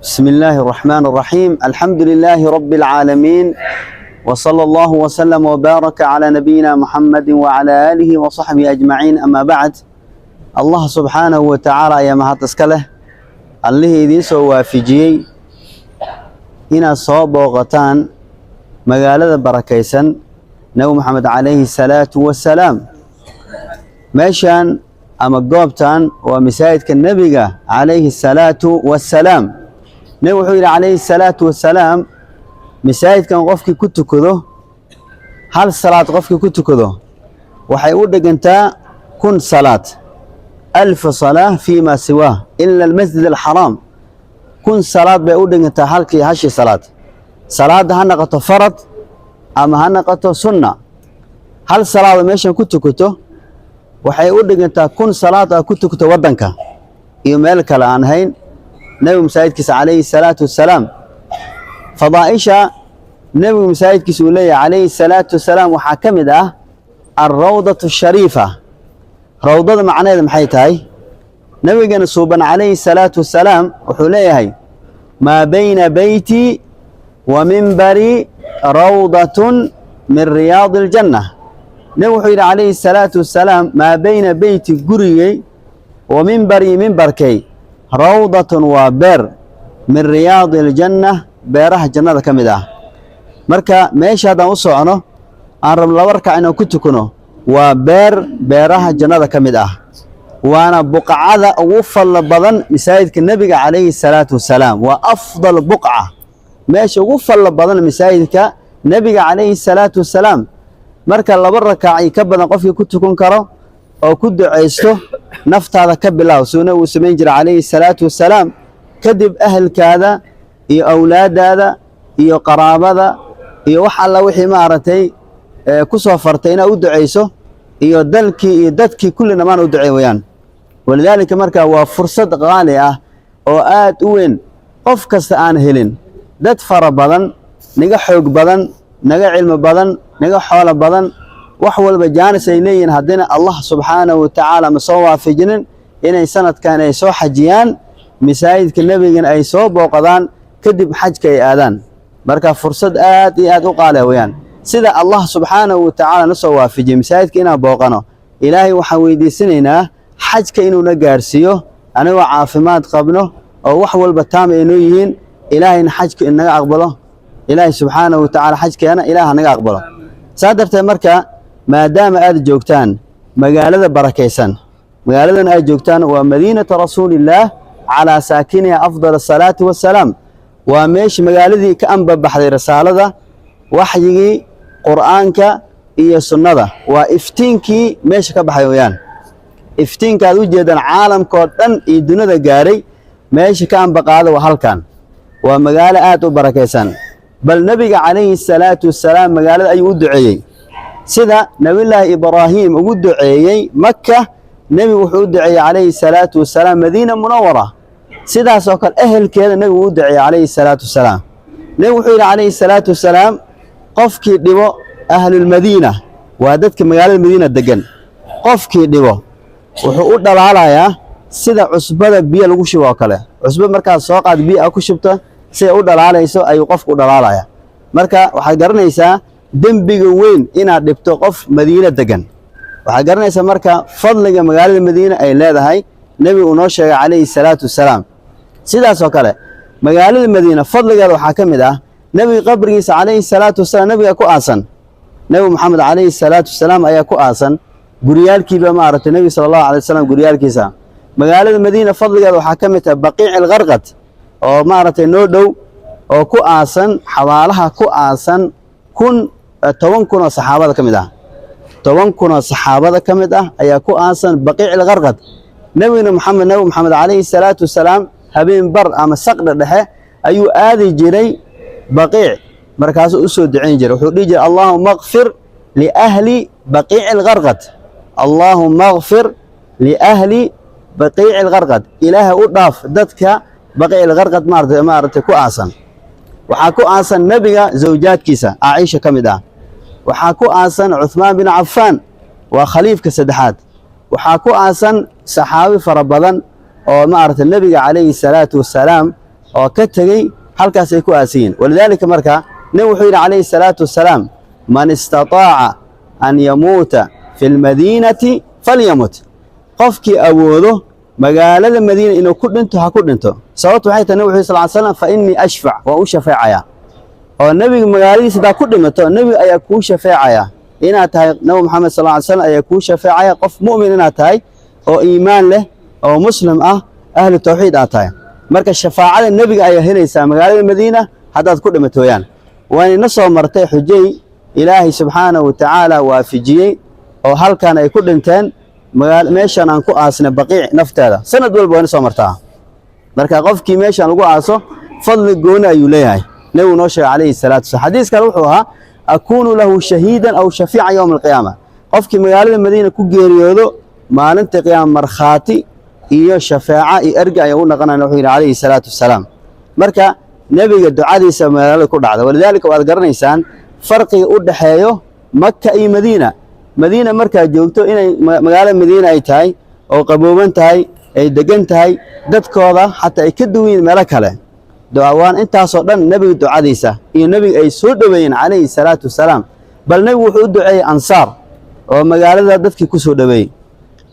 بسم الله الرحمن الرحيم. الحمد لله رب العالمين، وصلى الله وسلم وبارك على نبينا محمد وعلى آله وصحبه أجمعين. أما بعد، Allah subxaanahu wa tacaala ayaa mahad iska leh, allihii idiin soo waafijiyey inaad soo booqataan magaalada barakaysan Nebi Moxamed calayhi salaatu wasalaam. Meeshan ama goobtan waa masaajidka Nebiga calayhi salaatu wasalaam. Nebigu wuxuu yidhi calayhi salaatu wasalaam: masaajidkan qofkii ku tukado hal salaad, qofkii ku tukado, waxay u dhigantaa 1000 salaad، 1000 صلاة فيما سواه إلا المسجد الحرام. 1000 salaad bay u dhigantaa halkii hashii salaad. Salaadda ha noqoto farad ama ha noqoto sunna, hal salaado meeshan ku tukato waxay u dhigantaa 1000 salaad aa ku tukato waddanka iyo meel kale aan ahayn nebigu masaajidkiisa calayhi salaatu wasalaam. Fadaa'isha nebigu masaajidkiisa uu leeyahay calayhi salaatu wasalaam waxaa ka mid ah alrawdatu ashariifa. Rawdada macnaheeda maxay tahay? Nabigana suuban calayhi salaatu wasalaam wuxuu leeyahay: "Maa bayna beyti wa minbari rawdatun min riyaadi aljanna." Nebigu wuxuu yidhi calayhi salaatu wasalaam: "Maa bayna beyti", gurigay, "wa minbarii", mimbarkay, "rawdatun", waa beer, "min riyaadi aljanna", beeraha jannada ka mid ah. Marka meesha haddaan u socono, aan rabno laba rakac inaan ku tukano, waa beer beeraha jannada ka mid ah, waana buqcada ugu fadlo badan masaajidka nebiga calayhi salaatu wasalaam. Waa afdal buqca, meesha ugu fadlo badan masaajidka nebiga calayhi salaatu wasalaam. Marka laba rakac iyo ka badan qofkii ku tukan karo oo ku ducaysto, naftaada ka bilow, suuna uu samayn jiray calayhi salaatu wasalaam. Kadib ahelkaada iyo awlaaddaada iyo qaraabada iyo wax alla wixii maaragtay ku soo fartay inaad u ducayso, iyo dalkii iyo dadkii kulli dhammaan u ducey wayaan. Walidaalika marka waa fursad qaali ah oo aad u weyn, qof kasta aan helin. Dad fara badan, naga xoog badan, naga cilmi badan, naga xoolo badan, wax walba jaanis ay leeyihiin, haddina Allah subxaanahu wa tacaala ma soo waafajinin inay sanadkan ay soo xajiyaan, masaajidka nebigana ay soo booqadaan, kadib xajka ay aadaan. Marka fursad aad iyo aad u qaali ah weeyaan. Sida Allah subxaanahu wa tacaala na soo waafajiyey masaajidka inaan booqano, Ilaahay waxaan weydiisanaynaa xajka inuuna gaarsiiyo anigoo caafimaad qabno oo wax walba taam ay noo yihiin. Ilaahayna xajka inaga aqbalo. Ilaahay subxaanahu wa tacaala xajkeena Ilaah naga aqbalo. Saa darteed marka, maadaama aad joogtaan magaalada barakaysan, magaaladan aad joogtaan waa madiinata rasuulillaah calaa saakiniha afdal asalaati wassalaam, waa meesha magaaladii ka anbabaxday risaalada, waxyigii Qur'aanka iyo sunnada. Waa iftiinkii meesha ka baxay weeyaan. Iftiinka aad u jeedaan caalamkoo dhan iyo dunida gaaray, meesha ka ambaqaada waa halkan. Waa magaalo aad u barakaysan. Bal nebiga calayhi salaatu wasalaam magaalada ayuu u duceeyey, sida nebillaahi Ibraahim ugu duceeyey Maka. Nebigu wuxuu u duceeyey calayhi salaatu wasalaam Madiina Munawara. Sidaas oo kale ehelkeeda nebigu u duceeyey calayhi salaatu wasalaam. Nebigu wuxuu yidhi calayhi salaatu wasalaam: qofkii dhibo ahlulmadiina, waa dadka magaalada Madiina degan, qofkii dhibo wuxuu u dhalaalayaa sida cusbada biyo lagu shubo oo kale. Cusbo markaad soo qaad, biyo a ku shubto, siday u dhalaalayso ayuu qofku u dhalaalayaa. Marka waxaad garanaysaa dembiga weyn inaad dhibto qof Madiine degan. Waxaad garanaysaa marka fadliga magaalada Madiine ay leedahay, nebigu uu noo sheegay calayhi salaatu wasalaam. Sidaas oo kale magaalada Madiina fadligeeda waxaa ka mid ah nebiga qabrigiisa calayhi salaatu wasalaam. Nebiga ku aasan, Nebi Moxamed calayhi salaatu wasalaam ayaa ku aasan, guryaalkiiba maaragtay nebiga sala Allahu alay wasalam guryaalkiisa. Magaalada Madiina fadligeeda waxaa ka mid tahay Baqiic Alkarqad oo maaragtay noo dhow, oo ku aasan xabaalaha ku aasan 10,000 oo saxaabada ka mid ah. 10,000 oo saxaabada ka mid ah ayaa ku aasan Baqiic Alkarqad. Nebigna Moxamed, Nebi Moxamed calayhi salaatu wasalaam, habeen bar ama saqda dhexe ayuu aadi jiray Baqiic, markaasuu u soo ducayn jiray. Wuxuu dhihi jiray: "Allaahuma akfir liahli Baqiici Alkarqad, allaahuma akfir liahli Baqiici Alkarqad." Ilaahay u dhaaf dadka Baqiici Alkarqad maaragtay ku aasan. Waxaa ku aasan nebiga zawjaadkiisa, Caaisha ka mid ah. Waxaa ku aasan Cuthmaan bin Cafaan, waa khaliifka saddexaad. Waxaa ku aasan saxaabi fara badan oo maaragtay nebiga calayhi salaatu wasalaam oo ka tegey halkaas ay ku aasiyiin. Walidaalika marka nabi wuxuu yidhi calayhi salaatu wasalaam, man istataaca an yamuuta fi lmadiinati falyamut. Qofkii awoodo magaalada Madiina inuu ku dhinto ha ku dhinto. Sababtu waxay tahay, nabi wuxuu sal slam, fa innii ashfac, waan u shafeecayaa. Oo nebiga magaaladiisa haddaa ku dhimato, nebiga ayaa kuu shafeecaya. Inaad tahay nabi Maxamed sal ly slam ayaa kuu shafeecaya, qof mu'min inaad tahay oo iimaan leh oo muslim ah, ahlu tawxiid aad tahay. Marka shafaacada nebiga ayaa helaysaa magaalada Madiina haddaad ku dhimato weyaan. Waana ina soo martay xujay Ilaahay subxaanahu wa tacaala waafijiyey oo halkan ay ku dhinteen, meeshan aan ku aasnay Baqiic nafteeda. Sanad walba waa ina soo martaa. Marka qofkii meeshan lagu aaso fadli gooni ayuu leeyahay, nebigu noo sheegay calayhi salaatu wasalam. Xadiis kale wuxuu ahaa, akuunu lahu shahiidan aw shafiican yowma alqiyaama. Qofkii magaalada Madiina ku geeriyoodo, maalinta qiyaama markhaati iyo shafeeca iyo erga ayaa u naqanaya, wuxuu yidhi calayhi salaatu wasalaam. Marka nebiga ducadiisa magaalada ku dhacda. Walidaalika waad garanaysaan farqiga u dhexeeyo Maka iyo Madiina. Madiina markaad joogto, inay magaalada Madiina ay tahay oo qabooban tahay, ay degan tahay, dadkooda xataa ay ka duwan yihiin meelo kale. Waan intaasoo dhan nebiga ducadiisa iyo nebiga ay soo dhoweeyeen calayhi salaatu wasalaam. Bal nebigu wuxuu u duceeyey Ansaar oo magaalada dadkii ku soo dhoweeyey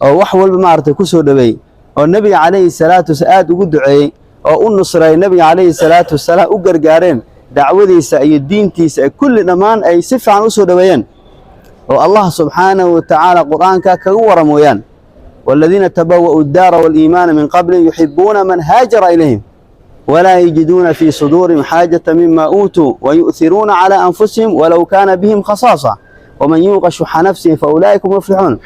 oo wax walba maaragtay ku soo dhoweeyey, oo nebiga calayhi salaatu wasalaam aad ugu duceeyey oo u nusreeyey nebiga calayhi salaatu wasalaam, u gargaareen dacwadiisa iyo diintiisa ee kulli dhammaan ay si fiican u soo dhoweeyeen, oo Allah subxaanahu wa tacaala Qur'aanka kaga waram weeyaan: والذين تبوأوا الدار والإيمان من قبلهم يحبون من هاجر إليهم ولا يجدون في صدورهم حاجة مما أوتوا ويؤثرون على أنفسهم ولو كان بهم خصاصة ومن يوق شح نفسه فأولئك هم المفلحون.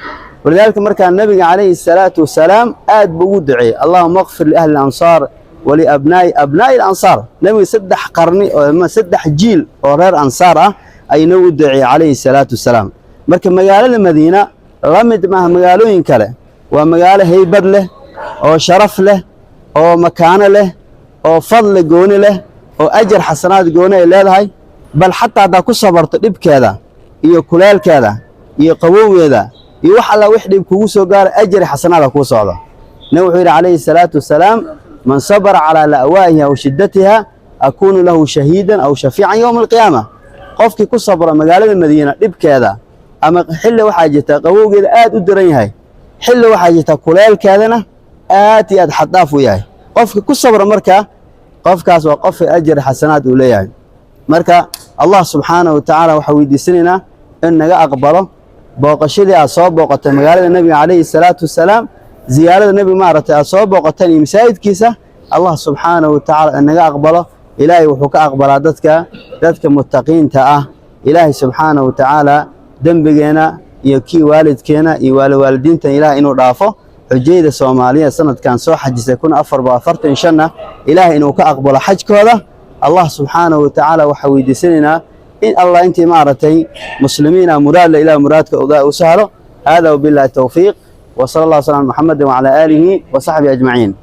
ولذلك مركان النبي عليه الصلاة والسلام آد بودعي، اللهم اغفر لأهل الأنصار ولأبناء أبناء الأنصار. نبي 3 قرني ما 3 جيل oo reer Ansaar ah ay nagu duceeyey calayhi salaatu wasalaam. Marka magaalada Madiina la mid maaha magaalooyin kale. Waa magaalo haybad leh oo sharaf leh oo makaano leh oo fadli gooni leh oo ajar xasanaad gooni ay leedahay. Bal xataa haddaa ku sabarto dhibkeeda iyo kuleelkeeda iyo qabowgeeda iyo wax alla wix dhib kugu soo gaara, ajar xasanaada kuu socdo. Nabi wuxuu yidhi calayhi salaatu wasalaam, man sabara calaa la'waa'iha wa shiddatiha akuunu lahu shahiidan aw shafiican yowma alqiyaama. Qofkii ku sabra magaalada Madiina dhibkeeda, ama xilli waxaa jirta qabowgeeda aad u daran yahay, xilli waxaa jirta kuleelkeedana aad iyo aad xaddaaf u yahay, qofka ku sabra marka qofkaas waa qofka ajar xasanaad uu leeyahay. Marka Allah subxaanahu wa tacaala waxaa weydiisanaynaa in naga aqbalo booqashadii aad soo booqatay magaalada nebiga calayhi salaatu wasalaam, ziyaarada nebiga maaragtay aad soo booqateen iyo masaajidkiisa. Allah subxaanahu wa tacaala in naga aqbalo. Ilaahay wuxuu ka aqbalaa dadka muttaqiinta ah. Ilaahay subxaanahu wa tacaala dembigeena iyo kii waalidkeena iyo waalidiintan Ilaah inuu dhaafo. Xujayda Soomaaliya sanadkan soo xajisay 1445-na Ilaahay inuu ka aqbalo xajkooda. Allah subxaanahu wa tacaala waxaa weydiisanaynaa in Allah intii maaragtay muslimiina muraadla ilaah muraadka u sahlo. Hada wabillahi towfiiq, wa sala allah sala محمد وعلى آله وصحبه أجمعين.